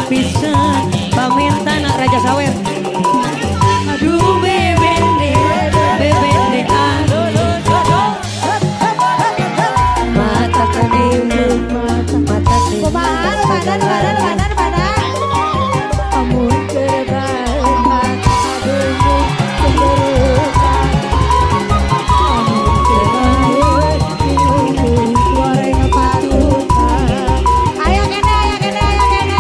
Pisan pamintan Raja Sawer. Aduh bebende bebende mata kanimu mata badan badan badan badan amun terbaik mata aduh cemberukan amun terbaik minum goreng patukan. Ayo kene ayo kene ayo kene.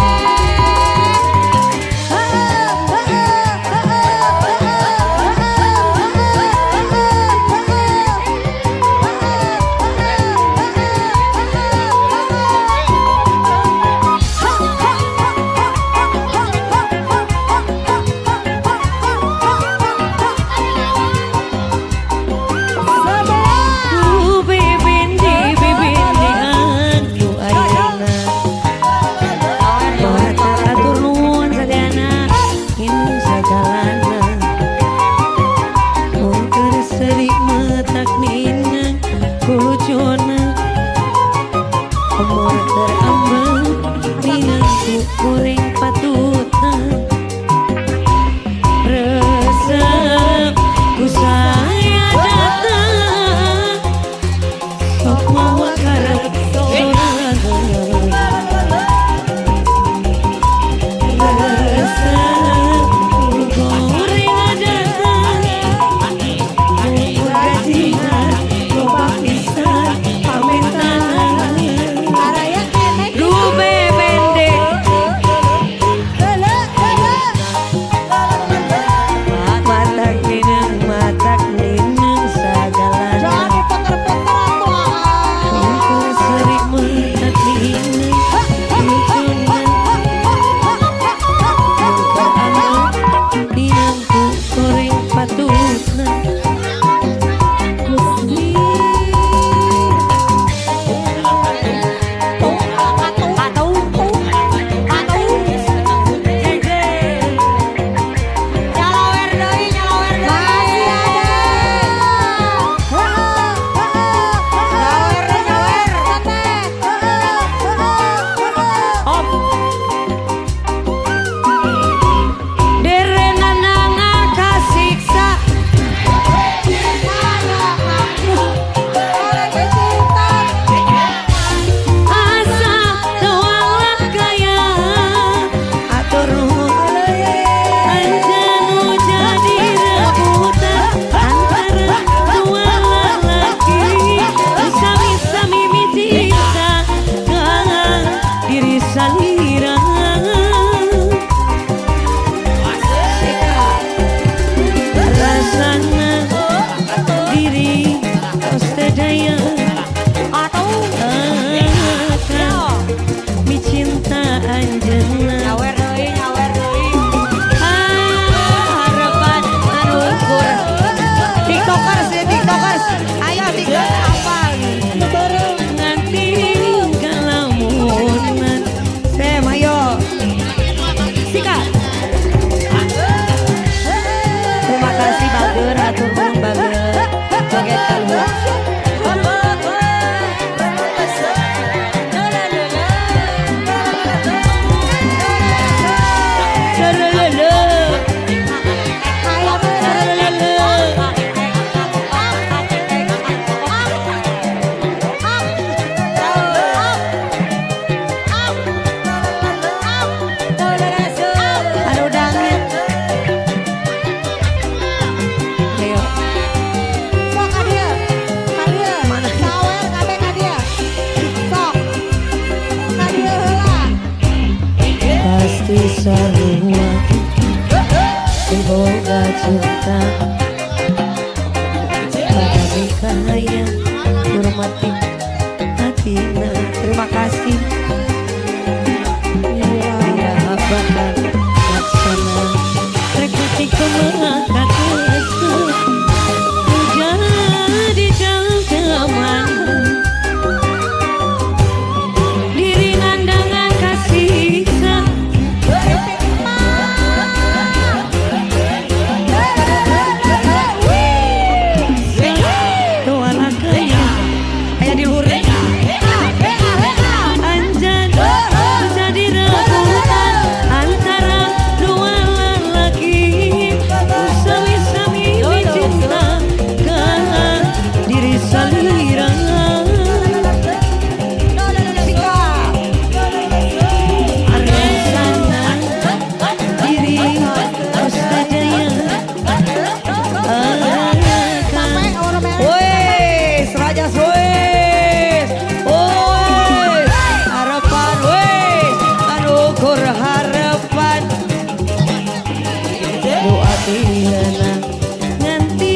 cinta pada mikahayang hormati hatina. Terima kasih. Ya bakal laksana rek mati kumaha katresna jadi jam-jaman diri nandangan kasiksa. Tualah kaya aya di luhur anjan jadi rebutan antara dua lelaki sami-sami cinta ka diri salira. Rasana diri Mustajaya wes raja wes wes harapan wes anukur harapan doa tilana nganti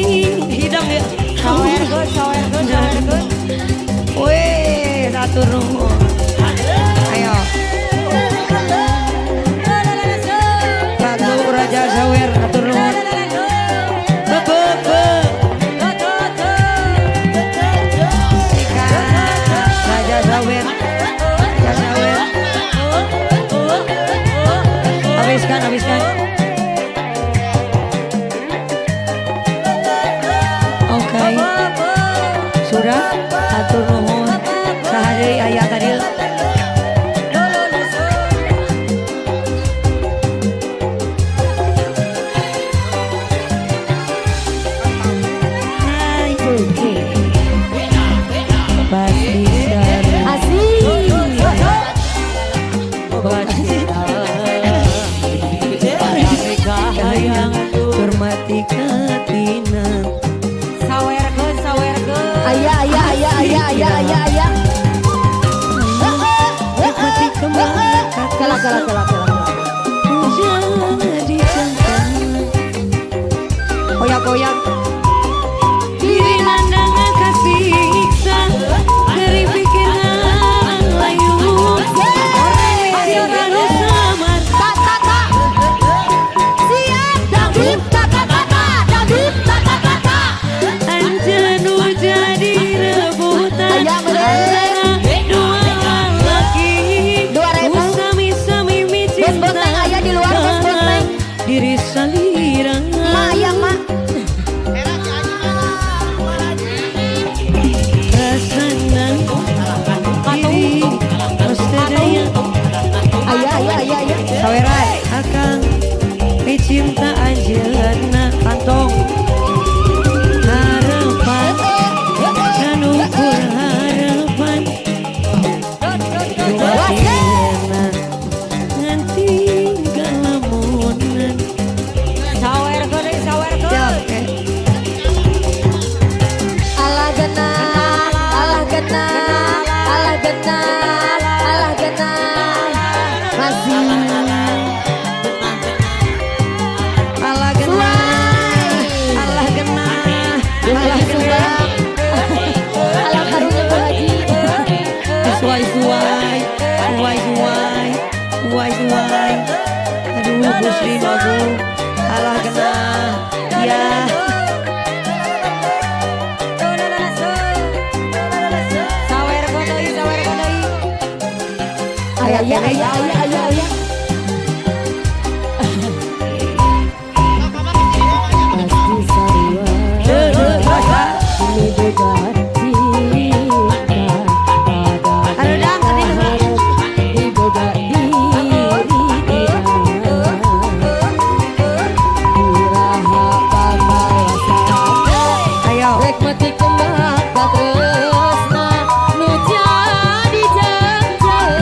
hidang ya Sawer geus, sawer geus, sawer geus. Wes atur nuhun. Ayo Ratu Raja Sawer atur nuhun. Be be be sikat Raja Sawer Raja Sawer habiskan habiskan. Oke sudah atur nuhun saha deui aya ka dieu. Hai pasti seru Asik. Kahayang hormati katina. Sawer geus, sawer geus. Aya aya aya aya aya aya aya. Nikmati kemana Kala kala kala kala. Jadi cangkangan koyak-koyak diri nandangan kasiksa dari pikiran layu cinta nu samar. Tak tak tak. Siap dangdut tak tak tak tak dangdut tak tak tak tak. Anjeun nu jadi rebutan Aya meureun. antara dua lelaki 2.000. sami-sami Bos cinta bonteng aya di luar, bos bonteng. diri salira. Ma aya ma. Rasana diri Mustajaya Aya aya aya aya. Saweran akang cinta anjeunna kantong harapan kanukur harapan duatina nganti galamunan. Sawer geus, sawer geus. Siap eh. Alah gena, alah gena, alah gena, alah gena. Masih. Alah gena, alah gena, alah gena. Alah karunya Bu Haji. Suai suai, suai suai, suai suai. Aduh Gusti Babu, alah gena, ya. Sawer deui, sawer deui. Aya aya aya aya aya aya. Pasti sarua. Duh, duh, terus, Pak. Ini boga cinta pada Aduh, dang, tadi lu. Iboga diri kita. Iraha pamalasan. Ayo. Rek mati kumaha katresna nu jadi jam-jaman.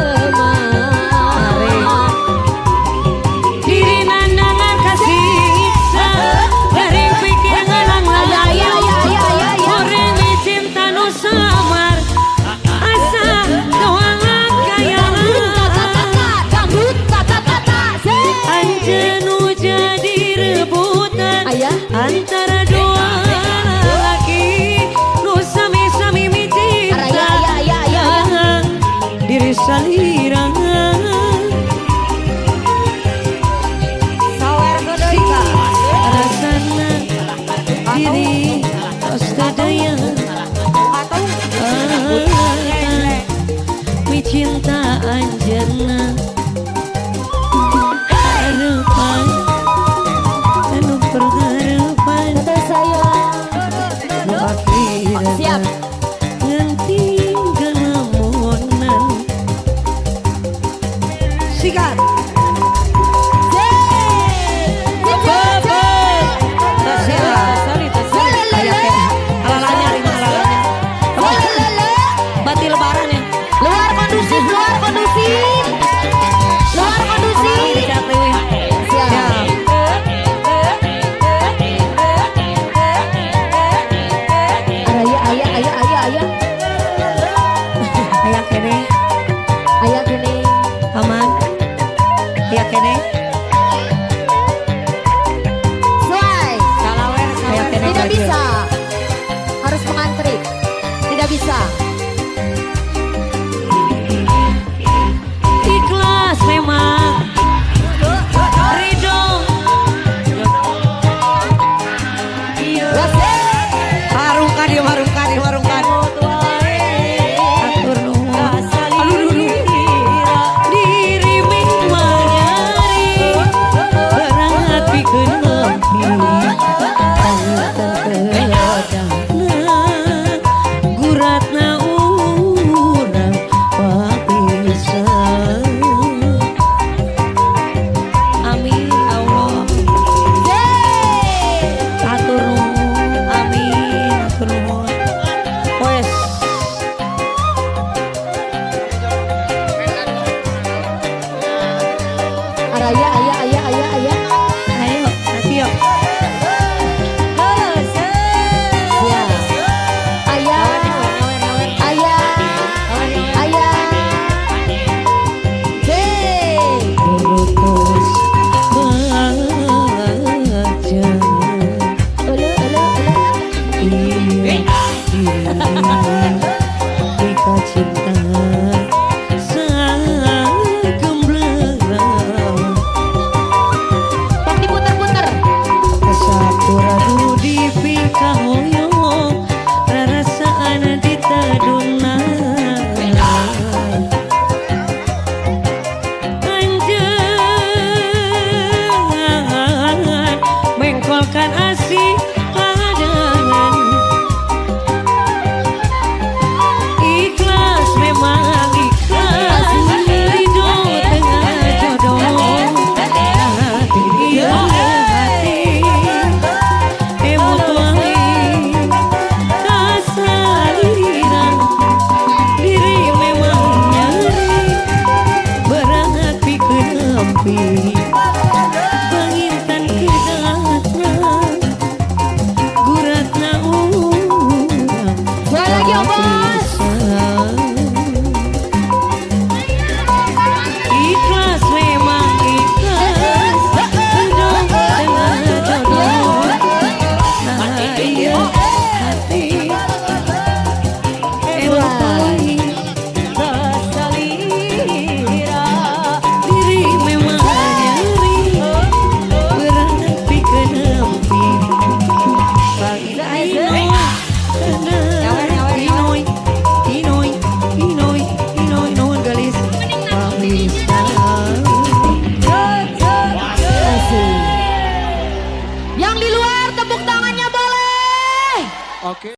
cinta anjeunna harapan anu perharapan nu akhirna siap nganti galamunan sikat. Tidak bisa, harus mengantri. Tidak bisa. Ikhlas memang ridho. Harungkan ya, harungkan ya, harungkan. Atur nuhun. Diri ming manyari barang hati keun. Guratna urang papisan. Amin Allah. Atur nuhun, amin, atur nuhun. Wes. Araya, aya, aya, aya, aya. Ayo, nanti yuk. Cinta.